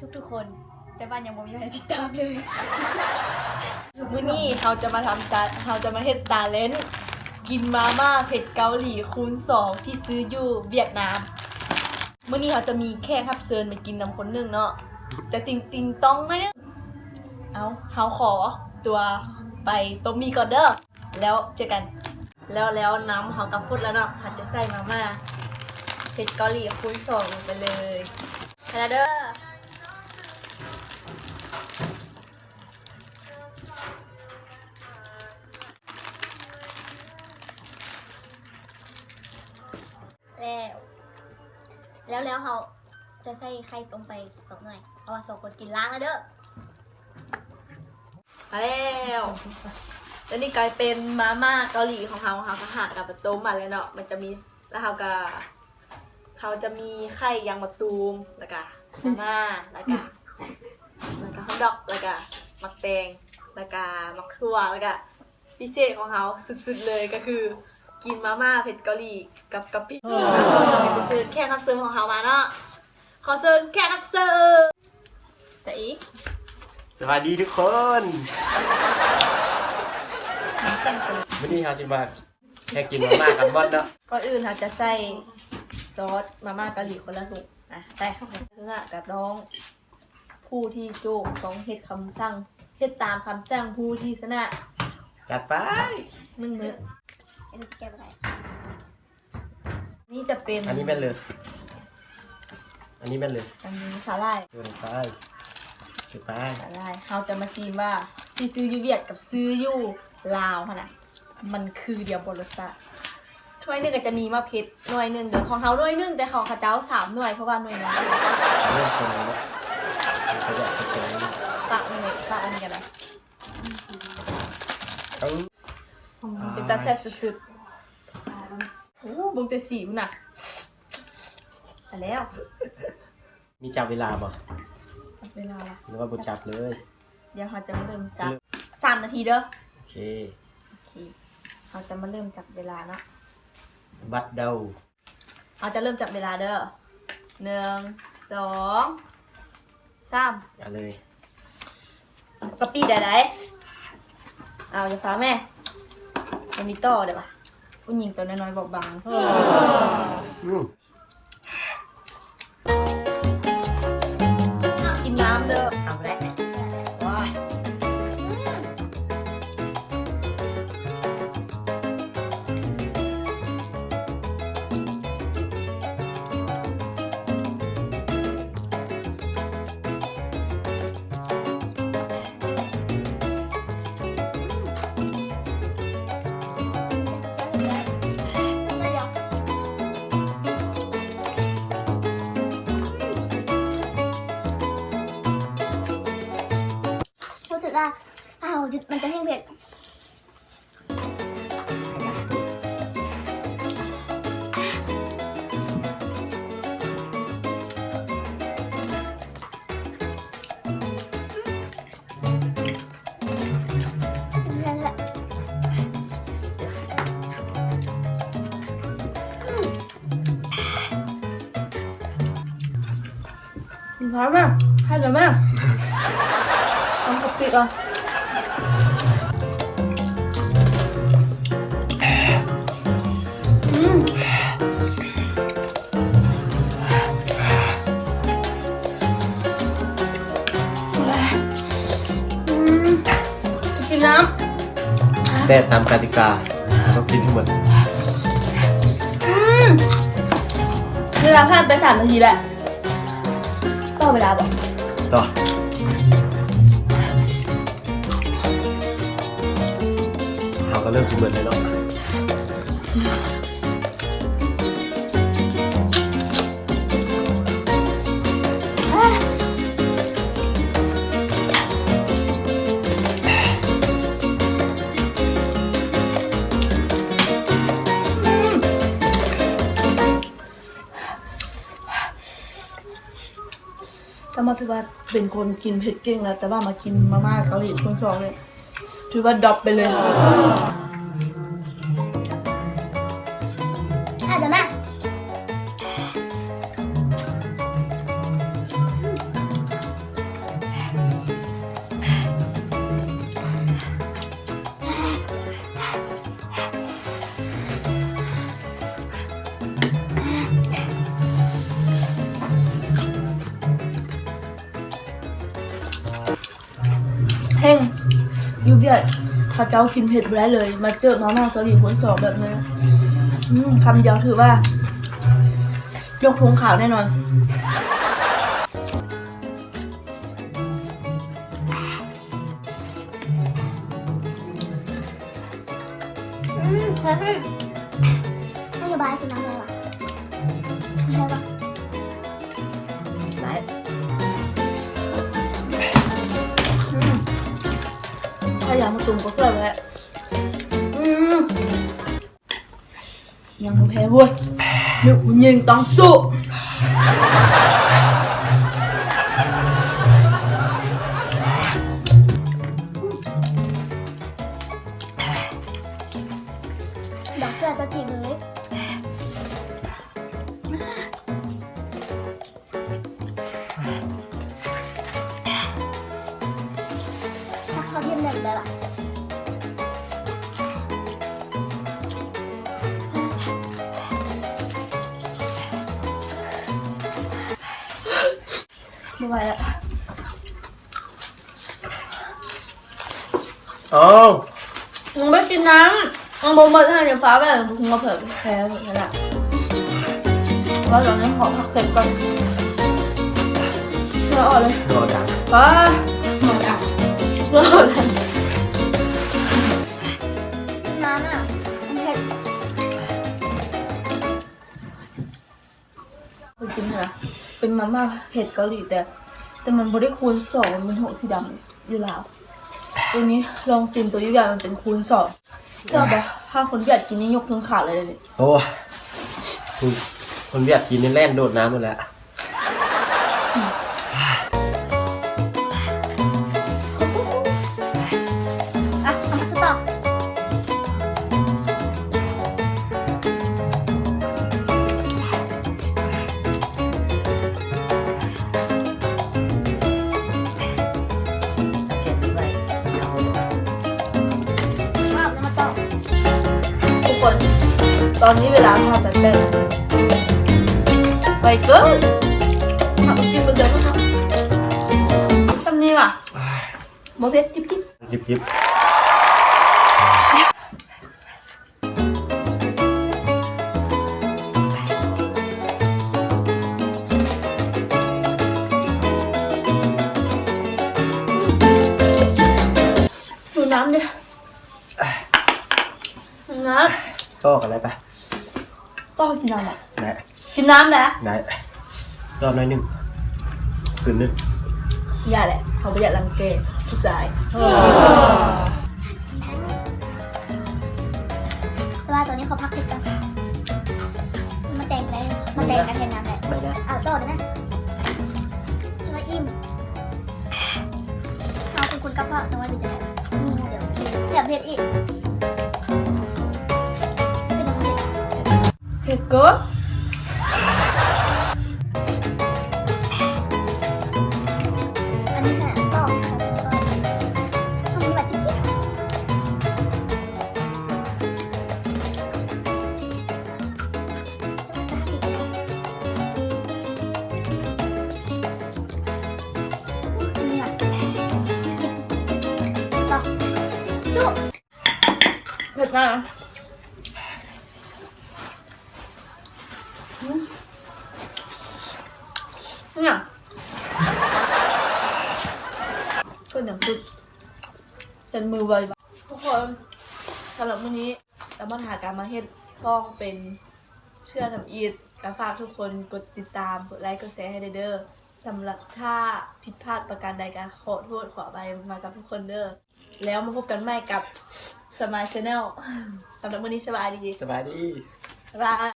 ທຸກໆຄົນ ແຕ່ວ່າຍັງບໍ່ມີໃຜຕິດຕາມເລີຍ. ມື້ນີ້ເຮົາຈະມາທຳຊາ ເຮົາຈະມາເຮັດຊາເລນກິນມາມ່າເຜັດເກົາຫຼີຄູນສອງທີ່ຊື້ຢູ່ຫວຽດນາມ. ມື້ນີ້ເຮົາຈະມີແຂກຮັບເຊີນມາກິນນຳຄົນໜຶ່ງເນາະ ຈະຕິງໆຕ້ອງໜ້ອຍໜຶ່ງ. ເອົາ ເຮົາຂໍຕົວໄປຕົ້ມໝີ່ກ່ອນເດີ. ແລ້ວເຈີກັນ. ແລ້ວ ແລ້ວນ້ຳເຮົາກໍຟົດແລ້ວເນາະ ເຮົາຈະໃສ່ມາມ່າເຜັດເກົາຫຼີຄູນສອງລົງໄປເລີຍ. ໄປແລ້ວເດີ. ແລ້ວ ແລ້ວ ແລ້ວເຮົາຈະໃສ່ໄຂ່ຕົ້ມໄປສອງໜ່ວຍ ເພາະວ່າສອງຄົນກິນລ້າງແລ້ວເດີ. ມາແລ້ວ ແລ້ວນີ້ກາຍເປັນມາມ່າເກົາຫຼີຂອງເຮົາ ເຮົາກໍຫາກັນໄປຕົ້ມມາແລ້ວເນາະ ມັນຈະມີ ແລ້ວເຮົາກໍ ເຮົາຈະມີໄຂ່ ຢາງມະຕູມ ແລ້ວກະມາມ່າ ແລ້ວກະ ແລ້ວກະຮອດດອກ ແລ້ວກະໝາກແຕງ ແລ້ວກະໝາກຖົ່ວ ແລ້ວກະ ພິເສດຂອງເຮົາສຸດໆເລີຍ ກໍຄືກິນມາມ່າເຜັດເກົາຫຼີກັບກະປິ. ໄປເຊີນແຂກຮັບເຊີນຂອງເຮົາມາເນາະ. ຂໍເຊີນແຂກຮັບເຊີນ. ຈາອີ ສະບາຍດີທຸກຄົນ. ມື້ນີ້ເຮົາຊິມາແຂ່ງກິນມາມ່າກັນເນາະ. ກ່ອນອື່ນເຮົາຈະໃສ່ຊອສມາມ່າເກົາຫຼີຄົນລະຖົງ. ອ່ະ ໄປ ລະກະຕ້ອງ ຜູ້ທີ່ໂຈກຕ້ອງເຮັດຄຳສັ່ງ ເຮັດຕາມຄຳສັ່ງຜູ້ທີ່ຊະນະ. ຈັດໄປ. ໜຶ່ງມື້ ອັນນີ້ແກະບໍ່ໄດ້. ນີ້ຈະເປັນ ອັນນີ້ແມ່ນເລີຍ ອັນນີ້ແມ່ນເລີຍ ອັນນີ້ສາຫຼ່າຍ. ເອີ ໄປ ຊິໄປ ສາຫຼ່າຍ. ເຮົາຈະມາຊີມວ່າທີ່ຊື້ຢູ່ຫວຽດກັບຊື້ຢູ່ລາວຫັ້ນນະ ມັນຄືດຽວບໍ່ລົດຊາດ. ຖ້ວຍໜຶ່ງກໍຈະມີໝາກເຜັດໜ່ວຍໜຶ່ງເດີ ຂອງເຮົາໜ່ວຍໜຶ່ງ ແຕ່ຂອງເຂົາເຈົ້າສາມໜ່ວຍ ເພາະວ່າໜ່ວຍນ້ອຍ. ເລີ່ມຕົ້ນເລີຍເນາະ ປາກນີ້ ປາກອັນນີ້ກໍໄດ້. ເອີ ເປັນຕາແຊບສຸດໆ. ໂອ້ ເບິ່ງແຕ່ສີພຸ້ນນະ ໄປແລ້ວ. ມີຈັບເວລາບໍ່? ຈັບເວລາ ຫຼືວ່າບໍ່ຈັບເລີຍ? ດຽວເຮົາຈະມາເລີ່ມຈັບ ສາມນາທີເດີ. ໂອເຄ ໂອເຄ ເຮົາຈະມາເລີ່ມຈັບເວລາເນາະ. ບັດເດົາ. ເຮົາຈະເລີ່ມຈັບເວລາເດີ ໜຶ່ງ ສອງ ສາມ. ເອົາເລີຍ ກະປິໄດ້ໄດ. ເອົາ ຢ່າຟ້າວແມ່ ມັນມີຕໍ່ໄດ້ປະ? ຜູ້ຍິງຕົວນ້ອຍໆບອບບາງ. ກິນນ້ຳເດີ. ເອົາແຫຼະ ໂອ້ຍ. ຮູ້ສຶກວ່າ ອ້າວ ມັນຈະແຫ້ງເຜັດ. ກິນຂ້າວແມ່ ໃຫ້ແລ້ວແມ່ ທຳກະປິກ່ອນ. ອືມ ອືມ ກິນນ້ຳ. ແຕ່ຕາມກະຕິກາ ຕ້ອງກິນໃຫ້ໝົດ. ອືມ ເວລາຜ່ານໄປສາມນາທີແລ້ວ. ຕໍ່ເວລາບໍ່? ຕໍ່. ເຮົາກໍເລີ່ມຊິເໝິດແລ້ວເນາະ. ກະມາຖືວ່າເປັນຄົນກິນເຜັດເກັ່ງແລ້ວ ແຕ່ວ່າມາກິນມາມ່າເກົາຫຼີຄູນສອງນີ້ ຖືວ່າດຣອບໄປເລີຍ. ອາດຈະມາ. ເພງ ຢູ່ຫວຽດເຂົາເຈົ້າກິນເຜັດບໍ່ໄດ້ເລີຍ ມາເຈີມາມ່າເກົາຫຼີຄູນສອງແບບນີ້ ອືມ ຄຳດຽວຖືວ່າຍົກທຸງຂາວແນ່ນອນ. ອືມ ເພິ່ນ ນະໂຍບາຍກິນນ້ຳໄດ້ຫວາ? ໄດ້ຫວາ? ໄດ້ ອືມ ຖ້າຢາກມາຕຸ່ມກໍຊ່ວຍແຫຼະ ອືມ. ຍັງບໍ່ແພ້ເວີຍ ລູກຜູ້ຍິງຕ້ອງສູ້. ດອກເຈື່ອປາຈີເລີຍ. ບໍ່ໄຫວລະ. ອ້າວ ຍັງບໍ່ກິນນ້ຳ ຍັງບໍ່ໝົດ ໃຫ້ຟ້າວແລ້ວ ບໍ່ເຜີແຜ່ຫັ້ນລະ ວ່າຕອນນີ້ຂໍພັກເພັດກ່ອນ ເພື່ອອອກເລີຍ ບໍ່ດັງ ປ້າ ບໍ່ດັງ ບໍ່ດັງ ນ້ຳນະ ມັນເຜັດ. ເຄີຍກິນຫັ້ນນະ ເປັນມາມ່າເຜັດເກົາຫຼີ ແຕ່ ແຕ່ມັນບໍ່ໄດ້ຄູນສອງ ມັນເປັນຫົກສີດຳຢູ່ລາວ. ໂຕນີ້ລອງຊີມໂຕຢູ່ຫວຽດ ມັນເປັນຄູນສອງ ເຊື່ອບໍ່ ຖ້າຄົນຫວຽດກິນນີ້ຍົກເທິງຂາເລີຍເດ້. ໂອ້ ຄົນ ຄົນຫວຽດກິນນີ້ແລ່ນໂດດນ້ຳໝົດແລ້ວ. ອ່ະ ເອົາມາສະຕອກ ທຸກຄົນ ຕອນນີ້ເວລາຜ່ານໄປແປດນາທີ ໄວເກີນ ຫາກໍກິນບໍ່ໄດ້ເນາະ ສ່ຳນີ້ຫວາ? ບໍ່ເຜັດ ຈິບໆ ຈິບໆ. ຫິວນ້ຳເດ້ ຫິວນ້ຳ. ຕໍ່ກັນໄດ້ປະ? ຕໍ່ກິນນ້ຳແຫຼະ ໄດ້ ກິນນ້ຳແຫຼະ ໄດ້ ຕໍ່ໜ້ອຍໜຶ່ງ ຄືນໜຶ່ງ ຢ່າແຫຼະ ເຮົາບໍ່ຢາກລັງແກຜູ້ຊາຍ. ແຕ່ວ່າຕອນນີ້ຂໍພັກເພັດກ່ອນ ມາແຕ່ງໄດ້ ມາແຕ່ງກັນເຮັດນ້ຳໄດ້ ໄດ້ ເອົາຕໍ່ໄດ້ໄໝ? ແລ້ວອີ່ມ ເຮົາເປັນຄົນກັບພາກ ແຕ່ວ່າເປັນຈັ່ງໃດ ມີແບບເຮັດອີກ ເຜັດເກີນ ອັນນີ້ແຫຼະ ຕ້ອງ ຕ້ອງມີບາດຈິບໆ. ເຜັດນະ ອືມ ຫຍັງ ເກີດຫຍັງຂຶ້ນ ເປັນມືໄວ ທຸກຄົນ ສຳລັບມື້ນີ້ ຕາມບັນຫາການມາເຮັດຊ່ອງເປັນເທື່ອທຳອິດ ກໍຝາກທຸກຄົນກົດຕິດຕາມ ກົດໄລກ໌ ກົດແຊໃຫ້ແດ່ເດີ້. ສຳລັບຖ້າຜິດພາດປະການໃດກໍຂໍໂທດຂໍອະໄພມາກັບທຸກຄົນເດີ້. ແລ້ວມາພົບກັນໃໝ່ກັບ Smile Channel. ສຳລັບມື້ນີ້ສະບາຍດີ. ສະບາຍດີ. ບາຍບາຍ.